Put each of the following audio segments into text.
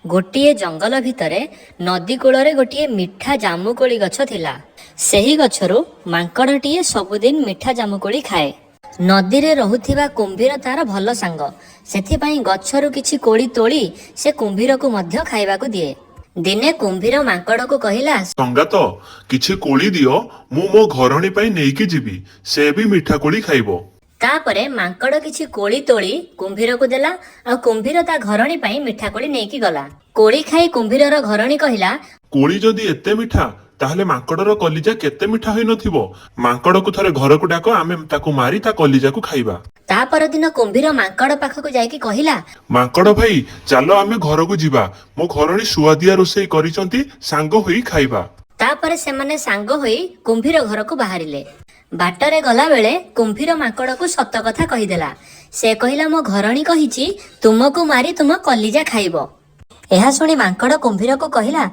ଗୋଟିଏ ଜଙ୍ଗଲ ଭିତରେ ନଦୀ କୂଳରେ ଗୋଟିଏ ମିଠା ଜାମୁକୋଳି ଗଛ ଥିଲା। ସେହି ଗଛରୁ ମାଙ୍କଡ଼ଟିଏ ସବୁଦିନ ମିଠା ଜାମୁକୋଳି ଖାଏ। ନଦୀରେ ରହୁଥିବା କୁମ୍ଭୀର ତାର ଭଲ ସାଙ୍ଗ। ସେଥିପାଇଁ ଗଛରୁ କିଛି କୋଳି ତୋଳି ସେ କୁମ୍ଭୀରକୁ ମଧ୍ୟ ଖାଇବାକୁ ଦିଏ। ଦିନେ କୁମ୍ଭୀର ମାଙ୍କଡ଼କୁ କହିଲା, ସଙ୍ଗାତ, କିଛି କୋଳି ଦିଅ, ମୁଁ ମୋ ଘରଣୀ ପାଇଁ ନେଇକି ଯିବି। ସେ ବି ମିଠା କୋଳି ଖାଇବ। ତାପରେ ମାଙ୍କଡ଼ କିଛି କୋଳି ତୋଳି କୁମ୍ଭୀରକୁ ଦେଲା ଆଉ କୁମ୍ଭୀର ତା ଘରଣୀ ପାଇଁ ମିଠା କୋଳି ନେଇକି ଗଲା। କୋଳି ଖାଇ କୁମ୍ଭୀରର ଘରଣୀ କହିଲା, କୋଳି ଯଦି ଏତେ ମିଠା, ତାହେଲେ ମାଙ୍କଡର କଲିଜା କେତେ ମିଠା ହୋଇନଥିବ? ମାଙ୍କଡକୁ ଥରେ ଘରକୁ ଡାକ, ଆମେ ତାକୁ ମାରି ତା କଲିଜାକୁ ଖାଇବା। ତା ପରଦିନ କୁମ୍ଭୀର ମାଙ୍କଡ଼ ପାଖକୁ ଯାଇକି କହିଲା, ମାଙ୍କଡ ଭାଇ, ଚାଲ ଆମେ ଘରକୁ ଯିବା। ମୋ ଘରଣୀ ସୁଆଦିଆ ରୋଷେଇ କରିଛନ୍ତି, ସାଙ୍ଗ ହୋଇ ଖାଇବା। ତାପରେ ସେମାନେ ସାଙ୍ଗ ହୋଇ କୁମ୍ଭୀର ଘରକୁ ବାହାରିଲେ। ବାଟରେ ଗଲାବେଳେ କୁମ୍ଭୀର ମାଙ୍କଡ଼କୁ ସତ କଥା କହିଦେଲା। ସେ କହିଲା, ମୋ ଘରଣୀ କହିଛି ତୁମକୁ ମାରି ତୁମ କଲିଜା ଖାଇବ। ଏହା ଶୁଣି ମାଙ୍କଡ଼ କୁମ୍ଭୀରକୁ କହିଲା,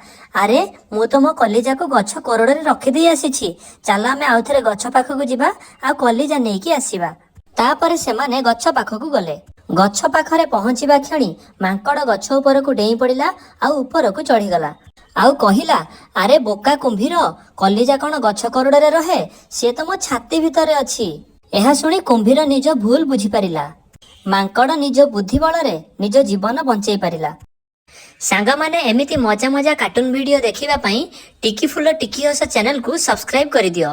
ଆରେ, ମୁଁ ତ ମୋ କଲିଜାକୁ ଗଛ କୋରଡ଼ରେ ରଖିଦେଇ ଆସିଛି। ଚାଲ ଆମେ ଆଉଥରେ ଗଛ ପାଖକୁ ଯିବା ଆଉ କଲିଜା ନେଇକି ଆସିବା। ତାପରେ ସେମାନେ ଗଛ ପାଖକୁ ଗଲେ। ଗଛ ପାଖରେ ପହଞ୍ଚିବା କ୍ଷଣି ମାଙ୍କଡ଼ ଗଛ ଉପରକୁ ଡେଇଁ ପଡ଼ିଲା ଆଉ ଉପରକୁ ଚଢ଼ିଗଲା ଆଉ କହିଲା, ଆରେ ବୋକା କୁମ୍ଭୀର, କଲିଜା କଣ ଗଛ କୋରଡ଼ରେ ରହେ? ସିଏ ତ ମୋ ଛାତି ଭିତରେ ଅଛି। ଏହା ଶୁଣି କୁମ୍ଭୀର ନିଜ ଭୁଲ ବୁଝିପାରିଲା। ମାଙ୍କଡ଼ ନିଜ ବୁଦ୍ଧି ବଳରେ ନିଜ ଜୀବନ ବଞ୍ଚେଇ ପାରିଲା। ସାଙ୍ଗମାନେ, ଏମିତି ମଜା ମଜା କାର୍ଟୁନ ଭିଡିଓ ଦେଖିବା ପାଇଁ ଟିକି ଫୁଲ ଟିକି ହସ ଚ୍ୟାନେଲକୁ ସବସ୍କ୍ରାଇବ କରିଦିଅ।